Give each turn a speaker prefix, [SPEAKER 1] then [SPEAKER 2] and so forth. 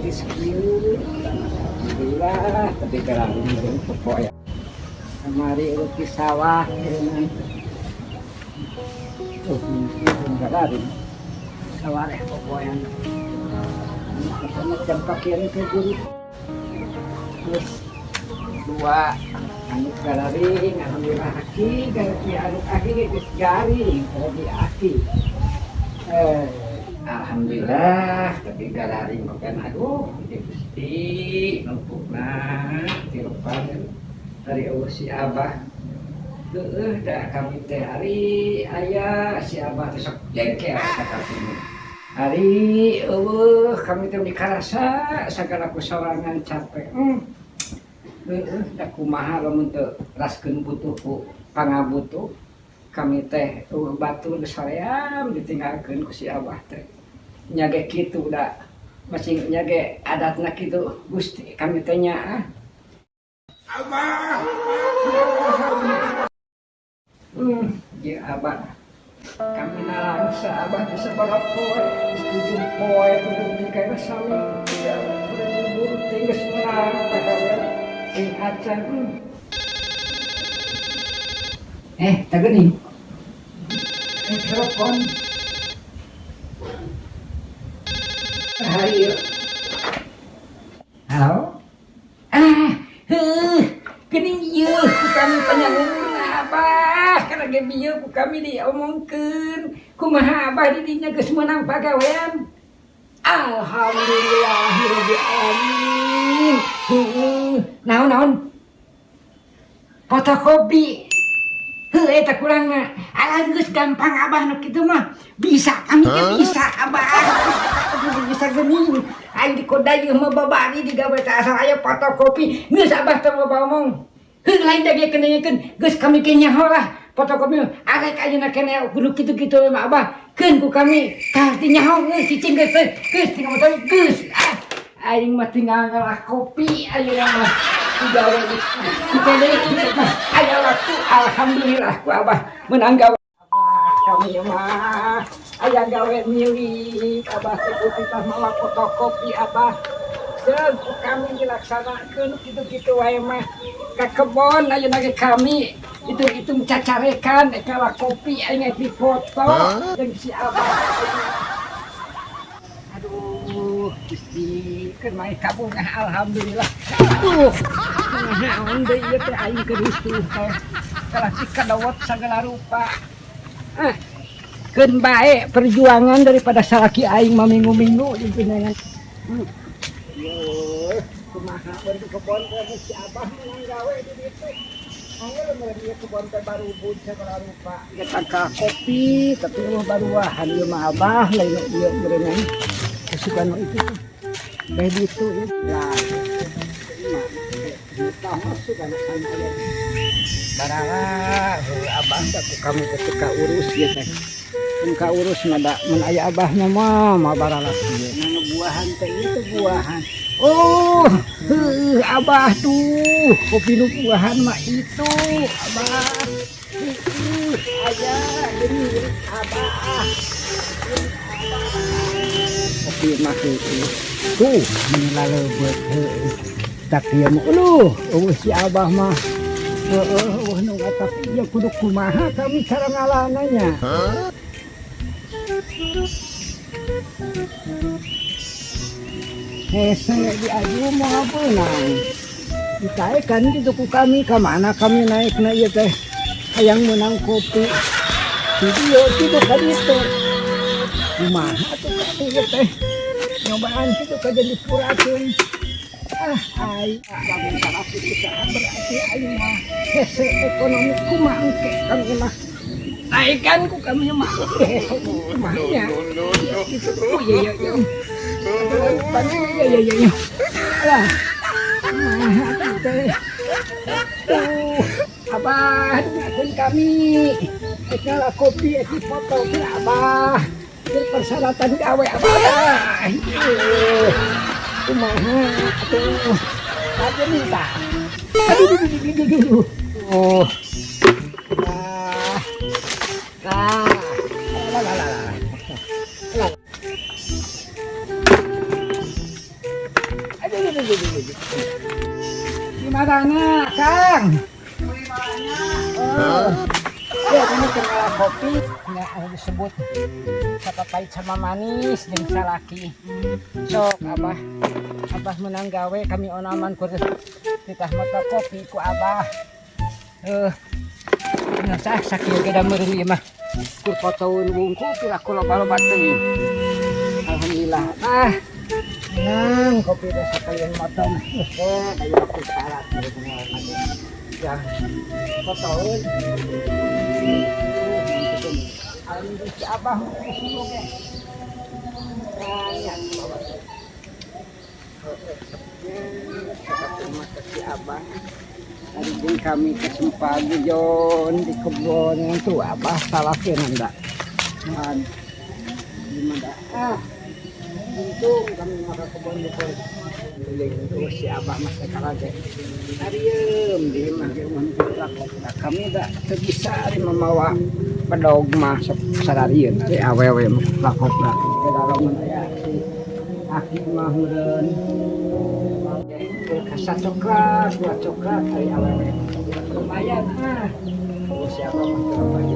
[SPEAKER 1] Geus kieu. Alhamdulillah, tapi gararing jeung popoe. Kamari urut di sawah meureunnan. Tuh, gararing. Sawareh popoean. Katanya jam kakian ke guru. Terus dua anu gararing, alhamdulillah aki garaki anu aki geus garing kalau di aki. Eh, alhamdulillah tapi gararing bukan, aduh di Gusti numpukna tilupan dari eueuh si Abah. Heueuh da kami teh ari aya si Abah teh sok jengkel ka kami. Ari eueuh kami teh dikarasa sagala ku sorangan capek. Heueuh da kumaha lamun teu raskeun butuh ku pangabutuh kami teh, eueuh batur geus hoream ditinggalkeun ku si Abah teh. Nya ge kitu da masing nya ge adatna kitu Gusti kami teh nya ah. Abah. Ieu Abah. Kami nalangsa Abah teh sabaraha poe, geus 7 poe udah nikah sami. Ya, udah libur teh geus meunang pagawean sing acan. Eh, tah geuning. Eh, telepon. Hayu. Halo? Ah, heuh, geuning ieu ku kami panyalurna Abah. Kana ge bieu ku kami diomongkeun. Kumaha Abah di dinya geus meunang pagawean? Alhamdulillahirabbil alamin. Heueuh, naon naon? Fotokopi. Heuh, eta kurangna. Alah geus gampang Abah nu kitu mah. Bisa kami ge bisa Abah. Bisa geuning. Aing di Kodayeuh mah babari digawe teh asal aya fotokopi. Geus Abah teh loba omong. Heuh, lain da bieu kenengekeun. Geus kami ge nyaho lah fotokopi. Arek ayeuna keneh kudu kitu-kitu we mah Abah. Keun ku kami kaharti nyaho geus cicing geus teh. Geus tinggal motor geus. Ah, aing mah tinggal ngalah kopi ayeuna mah. Digawe di mah aya waktu, alhamdulillah ku Abah meunang gawe. Abah kami mah aya gawe milik Abah teh ku titah mawa fotokopi Abah. Ceuk ku kami dilaksanakeun kitu-kitu wae mah. Ka kebon ayeuna ge kami hitung-hitung cacarekan rek ngalah kopi aing rek dipoto jeung si Abah. Aduh, Gusti, keur mah kabungah alhamdulillah. Aduh, naon deui ieu teh aing keur rusuh teh. Kalah si kadawat sagala rupa. Ah, keun bae perjuangan daripada salaki aing mah minggu-minggu di pinangan. Yuh, kumaha bentuk kebon teh si Abah menang gawe di ditu. Angger meureun ieu kebon teh barubud sagala rupa. Tangkal kopi tapi eueuh baruahan ieu mah Abah lain ieu meureunna. Kesukaan itu tuh. Bae ditu ieu. Lah, mah masuk anak aya. Barala heuh Abah teh ku kami teh teu kaurus ieu teh. Mun kaurus mah da mun aya Abahna mah mah barala kieu. Nah, buahan teh ieu teh buahan. Oh, heuh Abah tuh, kopi nu buahan mah itu Abah. Heuh, aya geuning Abah. Kopi mah heueuh. Tuh, meni laleubeut heueuh. Tapi ieu mah uluh, eueuh si Abah mah. Heeh, eueuh nu tapi ieu kudu kumaha kami cara ngalana nya. Hese diaju moal beunang. Ditaekan gitu ku kami ka mana kami naikna ieu teh. Hayang meunang kopi. Di dieu kitu ka ditu. Kumaha atuh kami ieu teh. Nyobaan kitu ka jadi purakeun. Ah, ai lamun salaki usaha berarti aing mah hese ekonomi kumaha engke kami mah. Naikkan ku kami mah hese kumaha nya. Gitu. Oh iya iya iya. Iya iya iya iya. Alah. Kumaha atuh teh. Tuh, Abah dengarkeun kami. Rek ngalah kopi rek dipoto ke Abah. Keur persyaratan gawe Abah. Ieu. Kumaha atuh. Aja minta. Aduh, aduh, aduh, aduh, aduh. Oh. Ah. Ah. Lah, lah, lah, lah. Lah. Aduh, aduh, aduh, aduh. Gimana, Kang? Oh. Ya, ini kenal kopi. Ya, anu disebut pahit sama manis jeung salaki. Sok, Abah. Abah menang gawe, kami onaman kur titah moto kopi ku Abah. Nah, sah sakieu ge da meureun ieu mah. Kur fotoeun wungkul pira ku loba-loba teuing. Alhamdulillah. Ah, menang kopi teh sakalian moto mah. Eh, da ieu aku syarat gitu. Ya, fotoeun. Alhamdulillah si Abah mah geus ge. Nah, bawa. Si Abah. Hari kami ke Sempagujon di kebun yang tuh Abah salah enggak. Nah, gimana? Ah, untung kami maka kebun di keliling tuh si Abah mah sekarang ge. Arieum di mah ge mun kami dah teu bisa ari mamawa bedog mah sok sararieun ari awewe mah koplak-koplak. Ke aya si aki mah meureun kasa coklat, dua coklat ari awewe. Lumayan ah. Oh, si Abah mah teu.